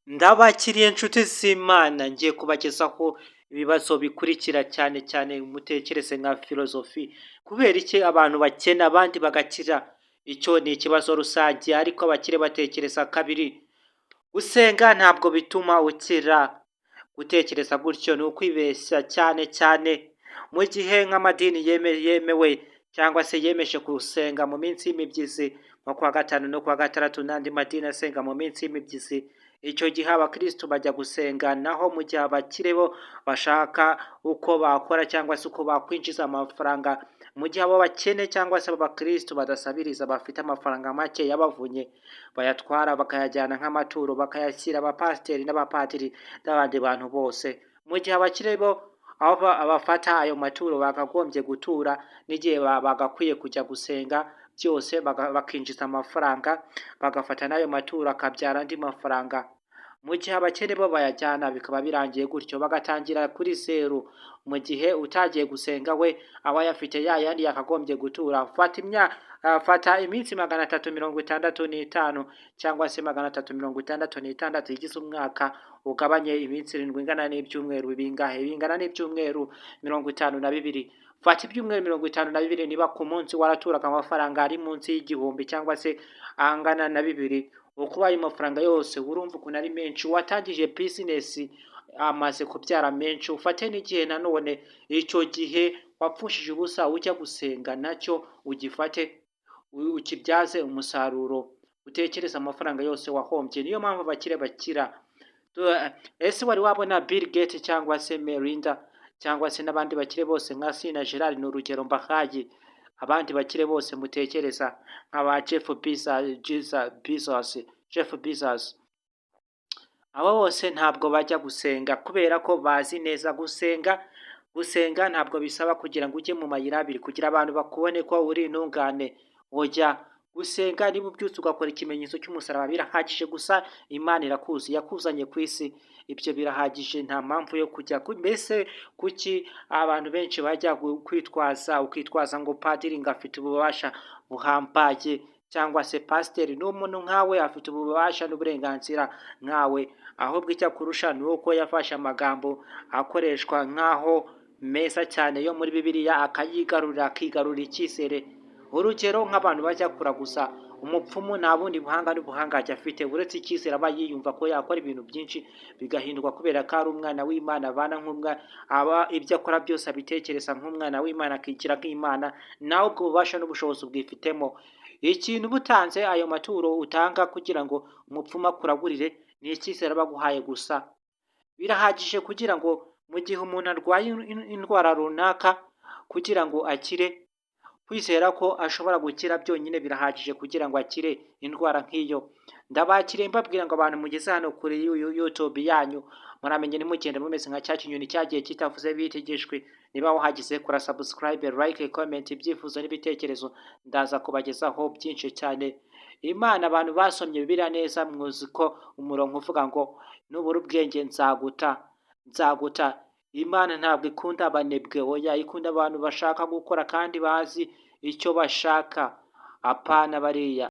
Ndabakiriye nshuti z'Imana, ngiye kubagezaho ibibazo bikurikira, cyane cyane mutekereze nka filozofi. Kubera iki abantu bakena abandi bagakira? Icyo ni ikibazo rusange, ariko abakire batekereza kabiri. Gusenga ntabwo bituma ukira. Gutekereza gutyo ni ukwibeshya, cyane cyane mu gihe nk'amadini yemewe cyangwa se yemeje gusenga mu minsi y'imibyizi, nko kuwa gatanu no kuwa gatandatu, n'andi madini asenga mu minsi y'imibyizi. Icyo gihe abakirisitu bajya gusenga, naho mu gihe abakire bo bashaka uko bakora cyangwa se uko bakwinjiza amafaranga, mu gihe abo bakene cyangwa se abo bakirisitu badasabiriza bafite amafaranga make yabavunye, bayatwara bakayajyana nk'amaturo, bakayashyira abapasiteri n'abapadiri n'abandi bantu bose, mu gihe abakire bo aho bafata ayo maturo bakagombye gutura n'igihe bagakwiye kujya gusenga byose, bakinjiza amafaranga, bagafata n'ayo maturo akabyara andi mafaranga, mu gihe abakene bo bayajyana bikaba birangiye gutyo, bagatangira kuri zeru, mu gihe utagiye gusenga we aba ayafite ya yandi yakagombye gutura. Fata iminsi 365 cyangwa se 366 igize umwaka, ugabanye iminsi 7 ingana n'ibyumweru bingahe? Bingana n'ibyumweru 52. Fata ibyumweru 52, niba ku munsi waraturaga amafaranga ari munsi y'1000 cyangwa se angana na 2000, ukuba ayo mafaranga yose urumva ukuntu ari menshi. Watangije business amaze kubyara menshi. Ufate n'igihe nanone icyo gihe wapfushije ubusa ujya gusenga, nacyo ugifate ukibyaze umusaruro, utekereze amafaranga yose wahombye. Niyo mpamvu abakire bakira. Ese wari wabona Bill Gates cyangwa se Melinda cyangwa se n'abandi bakire bose nka Sina Gerard? Ni urugero mbahaye. Abandi bakire bose mutekereza nka ba Jeff Bezos, Jeff Bezos, abo bose ntabwo bajya gusenga kubera ko bazi neza gusenga. Gusenga ntabwo bisaba kugira ngo ujye mu mayira abiri kugira abantu bakubone ko uri intungane. Ujya gusenga niba ubyutse ugakora ikimenyetso cy'umusaraba, birahagije gusa. Imana irakuzi, yakuzanye ku isi, ibyo birahagije, nta mpamvu yo kujya. Mbese kuki abantu benshi bajya kwitwaza, ukitwaza ngo padiri ngo afite ububasha buhambaye cyangwa se pasiteri? Ni umuntu nkawe, afite ububasha n'uburenganzira nkawe, ahubwo icyo akurusha ni uko yafashe amagambo akoreshwa nk'aho meza cyane yo muri Bibiliya, akayigarurira, akigarurira icyizere. Urugero nk'abantu bajya kuraguza umupfumu, nta bundi buhanga n'ubuhangange afite uretse icyizere aba yiyumva ko yakora ibintu byinshi bigahinduka, kubera ko ari umwana w'Imana, abana nk'umwana, aba ibyo akora byose abitekereza nk'umwana w'Imana, akigira nk'Imana. Nawe ubwo bubasha n'ubushobozi bwifitemo. Ikintu uba utanze, ayo maturo utanga kugira ngo umupfumu akuragurire, ni icyizere aba aguhaye gusa, birahagije kugira ngo mu gihe umuntu arwaye indwara runaka, kugira ngo akire. Kwizera ko ashobora gukira byonyine birahagije kugira ngo akire indwara nk'iyo. Ndabakiriye, mbabwira ngo abantu mugeze hano kuri YouTube yanyu, muramenye ntimugende mumeze nka cya kinyoni cyagiye kitavuze bitegeshwe. Niba wahageze, kora subscribe, like, comment, ibyifuzo n'ibitekerezo, ndaza kubagezaho byinshi cyane. Imana, abantu basomye Bibiliya neza muzi ko umurongo uvuga ngo "Nubura ubwenge nzaguta, nzaguta." Imana ntabwo ikunda abanebwe, oya, ikunda abantu bashaka gukora kandi bazi icyo bashaka, apana bariya.